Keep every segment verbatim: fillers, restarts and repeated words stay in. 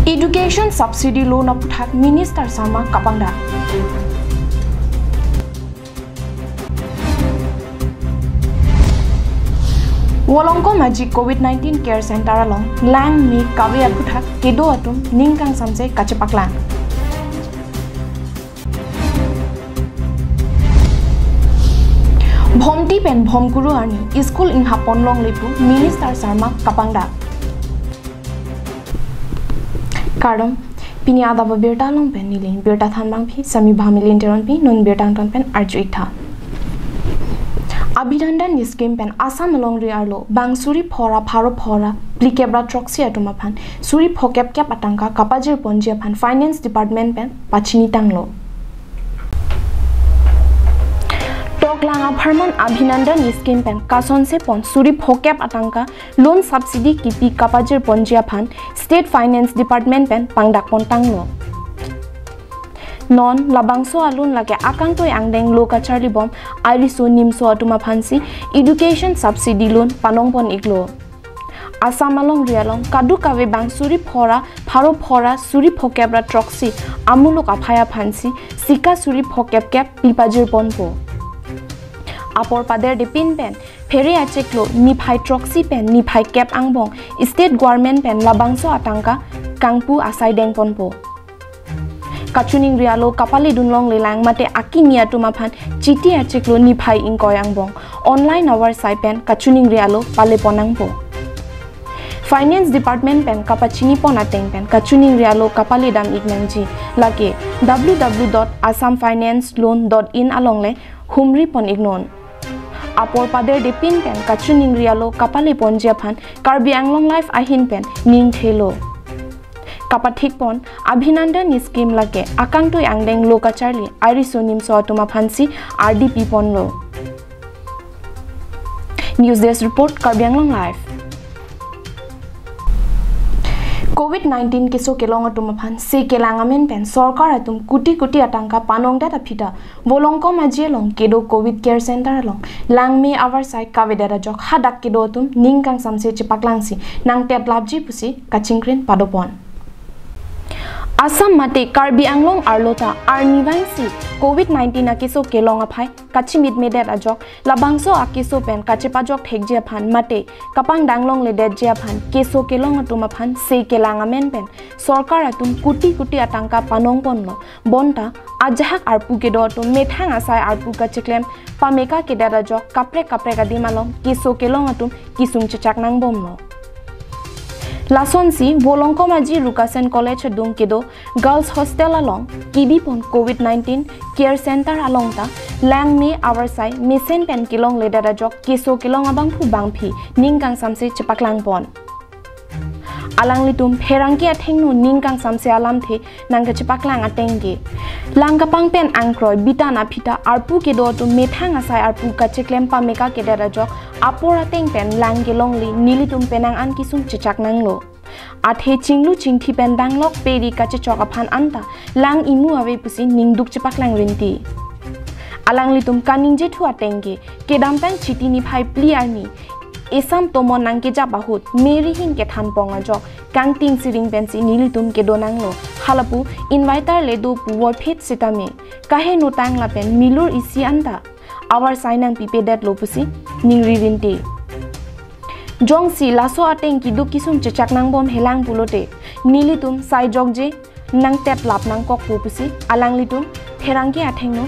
Education subsidy loan aputhak Minister Sharma kapangdak. Volongkom Aji Covid nineteen Care Center along langme kave aputhak kedo atum ning kangsamse kachepaklang. Bhomti pen bhomkuru arni school inghap ponlongle pu Minister Sharma kapangdak. Kardom, pini adap abirta along pen neli birta thanbangpi Sami Bhamilin Teronpi, non birta angton pen arju-ik tha. Abhinandan scheme pen Assam alongri arlo bang suri phora pharo phora phlikep ra throksi atum aphan suri phokep kep atangka kapajir ponji aphan Finance Department pen pachini tanglo. Toklang apharman Abhinandan scheme pen kasonse pon suri phokep atangka loan subsidy kipi kapajir ponji aphan State Finance Department pen pangdak pon tanglo. Non labangso aloan lake akangtui angdeng lo kacharlibom ariso nimso atum aphansi education subsidy loan panong pon-iklo. Assam alongri along kadokave bang suri phora pharo phora suri phokep ra throksi amuluk aphai aphansi sika suri phokep kep pipajir ponpo. Apor paderdepin pen Phere achiklo niphai throksi pen niphai kep angbong State Government pen labangso atangka kangpu asai deng ponpo. Kachiningri alo kapale dunlongle lang mate akimi atum aphan Chiti achiklo niphai ingkoi angbong online avarsai pen kachiningri alo pale pon nangpo. Finance Department pen kapachini pon ateng pen kachiningri alo kapale dam-ik nangji lake w w w dot assam finance loan dot in alongle humri pon-iknon. Apor paderdepin pen kachiningri alo kapale ponji aphan Karbi Anglong Live ahin pen ning thelo. Kapathik pon Abhinandan scheme lake akangtui angdeng lo kacharli ariso nimso atum aphansi ardi pi ponlo. News Desk Report, Karbi Anglong Live. Covid nineteen keso kelong atum aphan se kelang amen pen sorkar atum kuti kuti atangka panongdet aphi ta Volongkom Aji along kedo Covid Care Center along langme avarsai kavedet ajok hadak kedo atum ning kangsamse chepaklangsi nangtetlapji pusi kachingkrin padopon. Assam mate Karbi Anglong arlo ta arnivangsi Covid nineteen akeso kelong aphai kachimitmedet ajok labangso akeso pen kachepajok thekji aphan mate kapangdang longledetji aphan keso kelong atum aphan se kelang amen pen sorkar atum kuti kuti atangka panong ponlo. Bonta ajahak arpu kedo atum methang asai arpu kacheklem pameka kedet ajok kaprek kaprek adim along keso kelong atum kisung chechak nangbomlo. Lasonsi Volongkom Aji Rukasen College adung kedo Girls Hostel along kibipon Covid nineteen Care Center along ta langme avarsai mesen pen kelongledet ajok keso kelong abangphu bangphi ning kangsamse chepaklangpon. Alanglitum pherangke athengno ning kangsamse alamthe nangkachepaklang ateng ke lang kapang pen angkroi bitan aphi ta arpu kedo atum methang asai arpu kacheklem pameka kedet ajok apor ateng pen lang kelongle nelitum penang an kisung chechak nanglo. Athe chinglu chingthi pen danglok peri kachechok aphan anta lang imu ave pusi ningduk chepaklang rinti. Alanglitum kaningjethu ateng ke kedamtang Chiti niphai phli arni esam tomon nangkejap ahut meri hin kethan pong ajok kangting siring pensi nelitum kedo nanglo. Halapu inviter le do pu vorphit sitame kaheno tang lapen milur isi anta avarsai nangpipedetlo pusi ningri rinti. Jongsi laso ateng kiduk kisung chechak nangbom helang pulote nelitum sai jokje nangtetlap nangkokpo pusi alanglitum pherangke athengno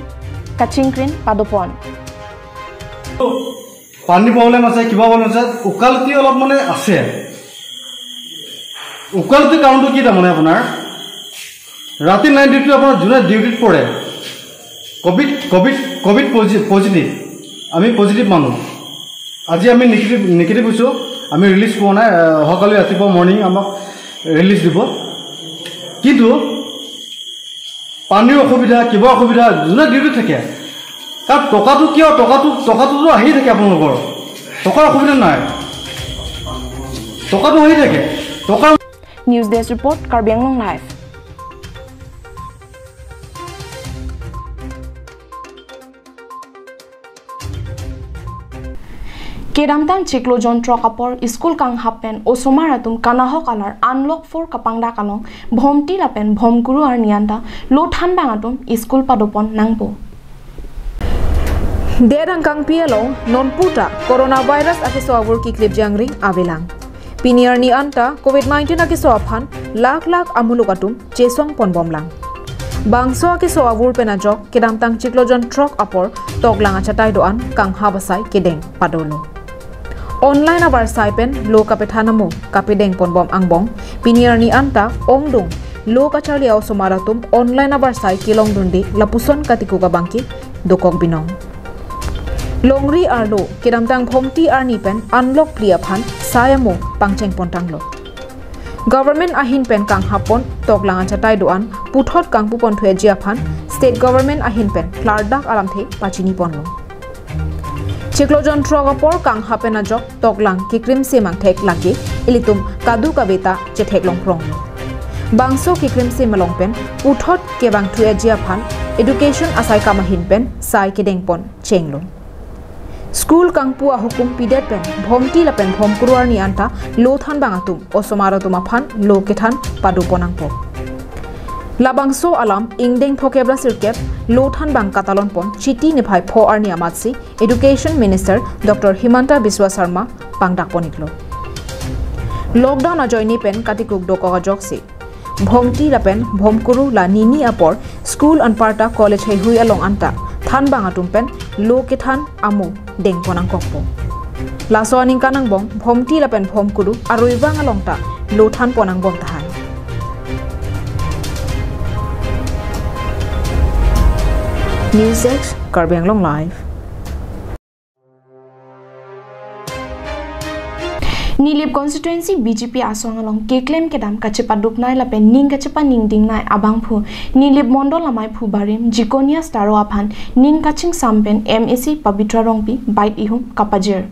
kachingkrin padopon. পানী প্ৰব্লেম আছে, কিবা প্ৰব্লেম আছে, উকালতি অলপ মানে আছে। উকালতিৰ কাৰণটো কি তাৰমানে আপোনাৰ? ৰাতি নাইট ডিউটি আপোনাৰ যোনে ডিউটিত পৰে, কভিড, কভিড, কভিড পজি-, পজিটিভ, আমি পজিটিভ মানুহ। আজি আমি নিগেটিভ, নিগেটিভ হৈছোঁ, আমি ৰিলিজ পোৱা নাই। আহ, অহাকালি ৰাতিপুৱা মৰ্ণিং আমাক ৰিলিজ দিব। কিন্তু পানীৰ অসুবিধা, কিবা অসুবিধা, যোনে ডিউটিত থাকে, তাত টকাটো কিয়, টকাটো, টকাটোতো আহি থাকে আপোনালোকৰ, টকাৰ অসুবিধা নাই, টকাটো আহি থাকে, টকাৰ News Desk Report, Karbi Anglong Live. Kedamtang chiklo jonthrok apor school kanghap pen osomar atum kanahok alar unlock four kapangdak along Bhomti lapen Bhomkuru arni anta lo thanbang atum school padopon nangpo. Det angkangpi along nonputa coronavirus akeso avur kiklip jangring avelang. Pini arni anta covid nineteen akeso aphan lakh lakh amuluk atum chesongponbomlang. Bangso akeso avur pen ajok kedamtang chiklo jonthrok apor toklang achatai do-an kanghap asai kedeng padolo. Online avarsai pen lo kapethan amo kapedengponbom angbong pini arni anta ongdung lo kacharli a-osomar atum online avarsai kelongdunde lapuson katikuk abangke dokok binong. Longri arlo kedamtang Bhomti arni pen unlock phli aphan sai amo pangchengpontanglo. Government ahin pen kanghappon toklang achatai do-an puthot kangpuponthuji aphan state government ahin pen klardak alamthe pachiniponlo. Chiklo jonthrok apor kanghap pen ajok toklang kekrimsim angthek lake ilitum kadokave ta chetheklongpronglo. Bangso kekrimsim along pen puthot kevangthuji aphan education asaikam ahin pen sai kedengpon chenglo. School kangpu ahukum pidet pen Bhomti lapen Bhomkuru arni anta lo thanbang atum osomar atum aphan lo kethan padopon nangpo. Labangso alam ingdeng phokep ra sirkep lo thanbang katalonpon Chiti niphai pho arni amatsi Education Minister Doctor Himanta Biswa Sarma pangdakpon-iklo. Lockdown ajoine pen katikuk dokok ajoksi Bhomti lapen Bhomkuru la nini apor school anparta college heihui along anta thanbang atum pen lo kethan amo dengpon nangkokpo. Laso aningkan angbong Bhomti lapen Bhomkuru aruivang along ta lo thanpon nangbom tahai. News Desk, Karbi Anglong Live. Nilip constituency B J P asong along keklem kedam kachepaduknei lapen ning kachepaningdingnei abangphu Nilip mondol amaiphu barim Jikonias Taro aphan ning kachingsam pen M A C Pabitra Rongpi bike ihum kapajir.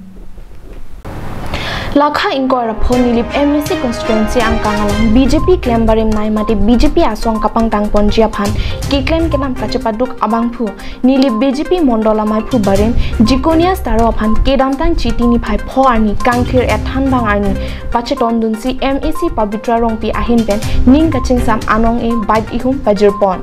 Lakha ingkoi ra pho Nilip M A C constituency angkang along B J P klem barimnei mate B J P asong kapangtangponji aphan keklem kedam kachepaduk abangphu Nilip B J P mondol amaiphu barim Jikonias Taro aphan kedamtang Chiti niphai pho arni kangthir-et thanbang arni pachetondunsi M A C Pabitra Rongpi ahin pen ning kachingsam anong-e bike ihum pajirpon.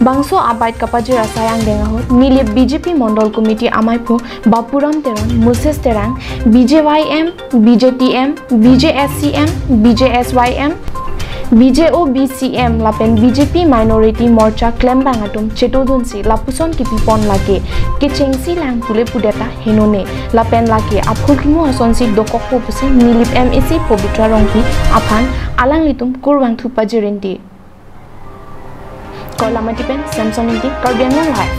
Bangso abike kapajir asai angdeng ahut Nilip B J P Mondol Committee amaiphu Bapuram Teron, Moses Terang, B J Y M, B J T M, B J S C M, B J S Y M, B J O B C M lapen B J P Minority Morcha klembang atum chetodunsi lapuson kipipon lake kechengsi lang pule pudeta henone lapen lake aphurkimo asonsi dokokpo pusi Nilip M A C Pabitra Rongpi aphan alanglitum kurvangthu pajirinti. Koilamati pen Samson Ingti, Karbi Anglong Live.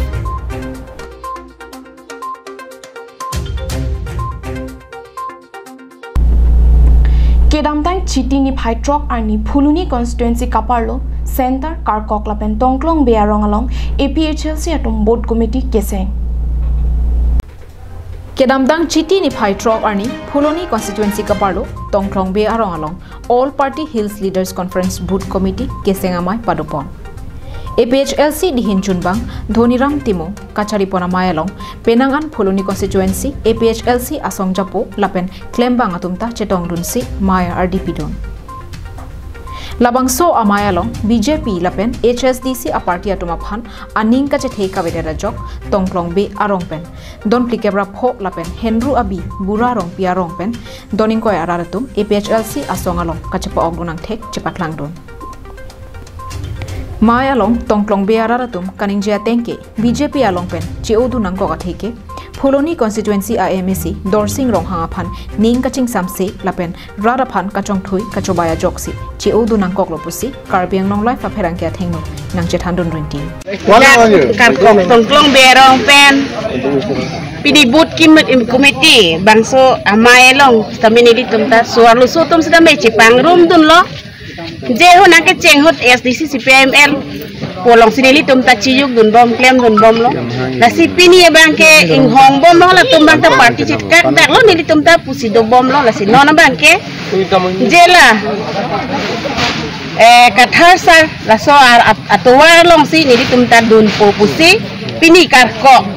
Kedamtang Chiti niphai throk arni Phuloni constituency kaparlo Center, Karkok lapen Tongklong Bey arong along A P H L C atum booth committee keseng. Kedamtang Chiti niphai throk arni Phuloni constituency kaparlo Tongklong Bey arong along All Party Hills Leaders Conference Booth Committee keseng amei padopon. A P H L C dihin chunbang Dhoniram Timung kacharipon amei along penang an Phuloni constituency A P H L C asong japo lapen klembang atum ta chetongdunsi mei ardi pidun. Labangso amei along B J P lapen H S D C aparty atum aphan aning kachethe kavedet ajok Tongklong Bey arong pen don phlikep ra pho lapen Henru Abi Bura Rongpi arong pen don ingkoi arat atum A P H L C asong along kachepa-okdun angthek chepaklangdun. Mei along Tongklong Bey arat atum kaningje ateng ke B J P along pen che-odun nangkok athe ke Phuloni constituency a M A C Dorsing Ronghang aphan ning kachingsamse lapen rat aphan kachongthui kachobai ajoksi che-odun nangkoklo pusi Karbi Anglong Live apherangke athengno nangchethandun rinti. Karkok Tongklong Bey arong pen pini booth kim-, committee bangso amei along sitame nelitum ta so-arlo so atum sitame chepangrumdunlo. Je ho nangkecheng ahut S D C C P I M L Polong si nelitum ta chiyuk dun bom, klem dun bom lo. Lasi pini abang ke inghong bom lo, latum abang ta party chikak dak lo, nelitum ta pusi do bom lo, lasi non abang ke jela, eh, Kathar sar, laso ar at-, atovar along si nelitum ta dunpo pusi, pini Karkok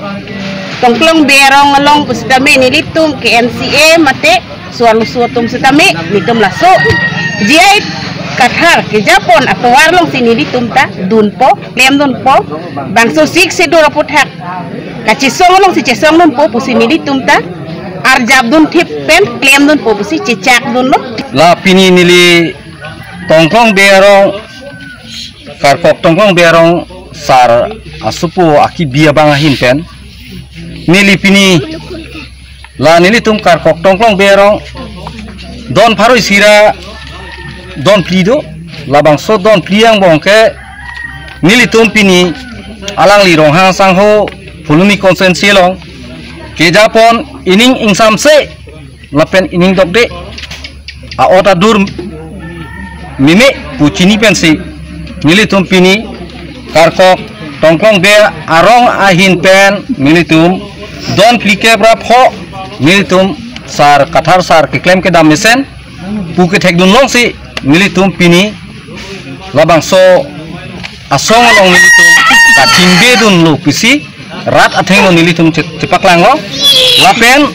Tongklong Bey arong along pusitame nelitum K M C A mate so-arlo so atum sitame nelitum laso G I Kathar kejapon atovar along si nelitum ta dunpo, klem dunpo, bangso Sixth Schedule aputhak kachesong along si chesong dunpo pusi nelitum ta arjap dun thip pen klem dunpo pusi chechak dunlo. La pini neli Tongklong Bey arong, Karkok Tongklong Bey arong sar asopo akibi abang ahin pen neli pini, la nelitum Karkok Tongklong Bey arong don pharo isi ra don phli do, labangso don phli angbong ke nelitum pini alangli Ronghang Sangho Phuloni constituency along kejapon ining ingsamse lapen ining dokde a-ot adur meme pu chini pensi nelitum pini Karkok Tongklong Bey arong ahin pen nelitum don phlikep ra pho nelitum sar Kathar sar keklem kedam mesen pu kethek dun long si nelitum pini labangso asong along nelitum kachingbe dunlo pusi rat athengno nelitum che-, chepaklang lo. Lapen,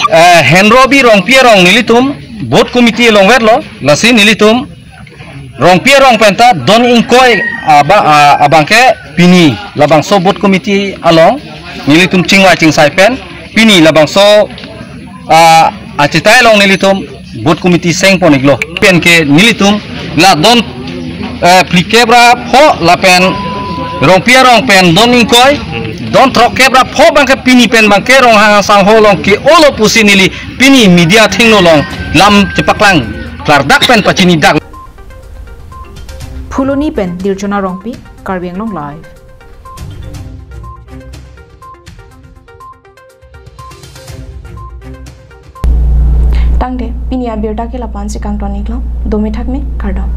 eh, Henrobi Rongpi arong nelitum booth committee along vetlo, lasi nelitum Rongpi arong pen ta don ingkoi aba-, a-, abang ke pini labangso booth committee along nelitum chingvai chingsai pen pini labangso, a, achetai along nelitum booth committee sengpon iklo. Pen ke nelitum la don, eh, phlikep ra pho lapen Rongpi arong pen don ingkoi, don throkkep ra pho abang ke pini pen abang ke Ronghang Sangho along ke-olo pusi neli pini media athengno along lam chepaklang klardak pen pachini dak. Phuloni pen Dirjona Rongpi, Karbi Anglong Live. Tangte, pini abirta ke lapu-an si kangton iklo, dome thakme, kardom.